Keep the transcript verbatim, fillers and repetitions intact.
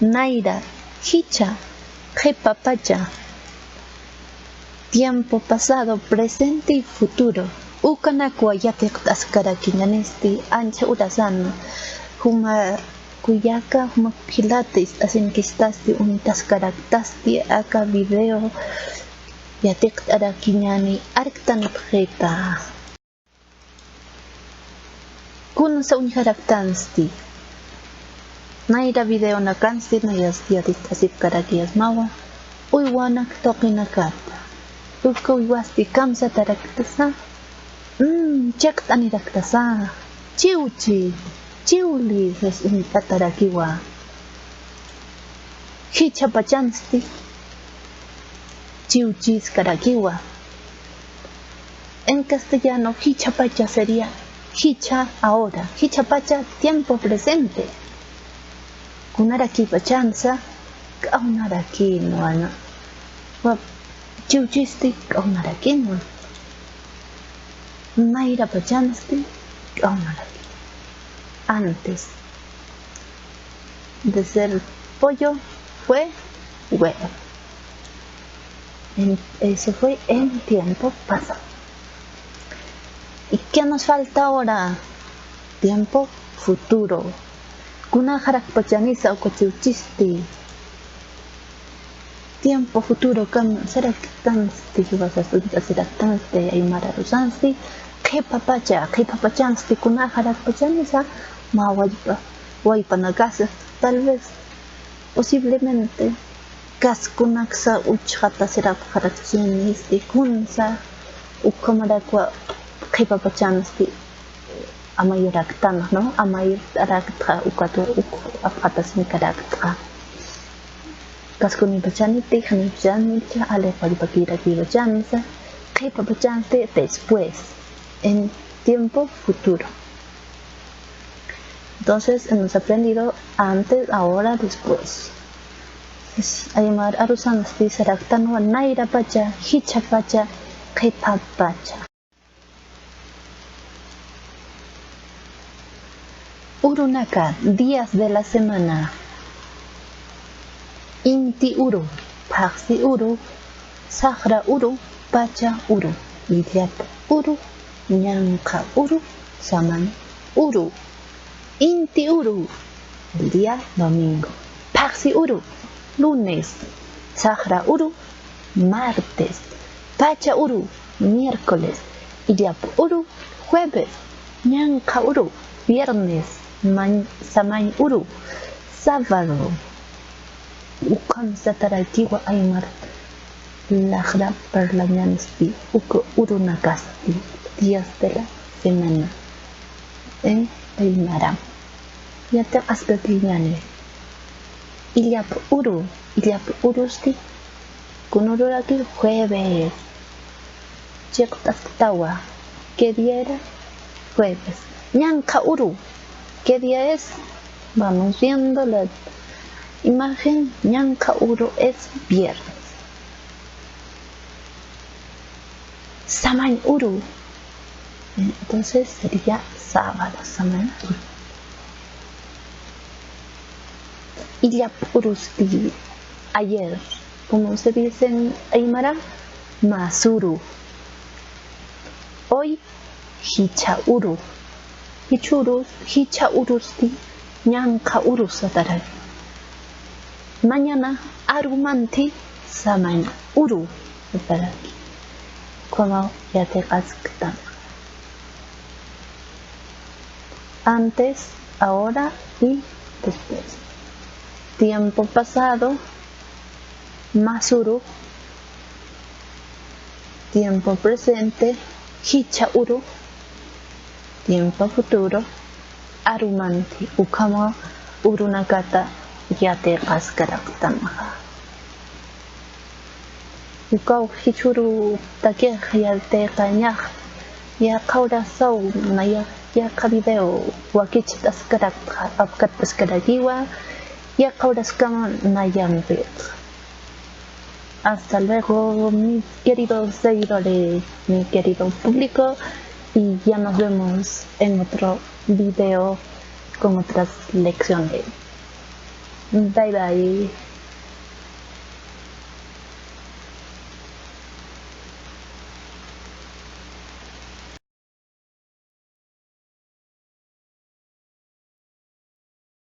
Nayra, jichha, qhipapacha, tiempo pasado, presente y futuro. Ukanakwa yatiqt'askarakiñanisti, ancha urasan, juma kuyaka, juma pilates, asinkicht'asti, uñtaskaraktasti, aka video yatiqt'arakiñani, arktanipxita. Kunsa uñjaraktansti. Nayra videonakansti, nayasti yatiqt'asipkarakiyasmawa. Uywanak tuqinakata. Uka uywasti kamsataraktasa. Mm, chiqt'aniraktasa. Chiwchi, chiwli, sas uñt'atarakiwa. Jichhapachansti. Chiwchiskarakiwa. En castellano, jichhapacha sería jichha ahora, jichhapacha tiempo presente. Kunarakipachansa, k'awnarakïnwa, ¿no? Wa-, chiwchisti, k'awnarakïnwa. Nayrapachansti, k'awnarakïnwa. Antes de ser pollo, fue huevo. En, eso fue en tiempo pasado. ¿Y qué nos falta ahora? Tiempo futuro. Kunajarakpachanisa uka chiwchisti. Tiempo futuro kamsaraktansti, jiwasas uñt'asiraktansti, aymar arusansti. Qhipapacha, qhipapachansti, kunajarakpachanisa, mä wallpa, wallpanakasa, tal vez, posiblemente, kaskunaksa uchxatasirapxarakchinisti, kunsa, ukhamarakwa qhipapachansti, amayuraktan, ¿no? Amayurakta, ukat uk apxatasirapxta. Kaskunipachaniti, janipachancha, aliq wallpakirakiwachansa, qhipapachansti, después, en tiempo futuro. Entonces, hemos aprendido antes, ahora, después. Entonces, aymar arusansti saraktanwa nayrapacha, jichhapacha, qhipapacha. Urunaka, días de la semana. Inti uru, phaxsi uru, saqra uru, pacha uru, illap uru, ñanqha uru, samañ uru. Inti uru, el día domingo. Phaxsi uru, lunes. Saqra uru, martes. Pacha uru, miércoles. Illap uru, jueves. Ñanqha uru, viernes. Mañ-, samañ uru, sábado. Ukhamsatarakiwa aymar laxra parlañansti, uka urunakasti, días de la semana en aymara. Yatiqaskakiñäni. Illap uru, illap urusti, kunururaki jueves. Chiqt'asktawa, ¿qué día era? Jueves. Ñanqha uru, ¿qué día es? Vamos viendo la imagen. Ñanqha uru es viernes. Samañ uru. Entonces sería sábado, samañ uru. Illap urusti, ayer, ¿cómo se dice en aymara? Mä uru. Hoy, jichha uru. Jichha uru, jichha urusti, ñanqha uru sataraki. Mañana, arumanti, samañ uru sataraki. Como yatiqasktan. Antes, ahora y después. Tiempo pasado, mä uru. Tiempo presente, jichha uru. Tiempo futuro, arumanti. Ukhama urunakata yatiqaskaraktanxa. Ukaw jichhürutaki yatiqañax, yaqha urasaw, naya, yaqha video wakicht'askaraktxa, apkatpaskarakiwa, yaqha uraskama nayampix. Hasta luego, mi querido seguidores, mi querido público, y ya nos vemos en otro video con otras lecciones. Bye bye.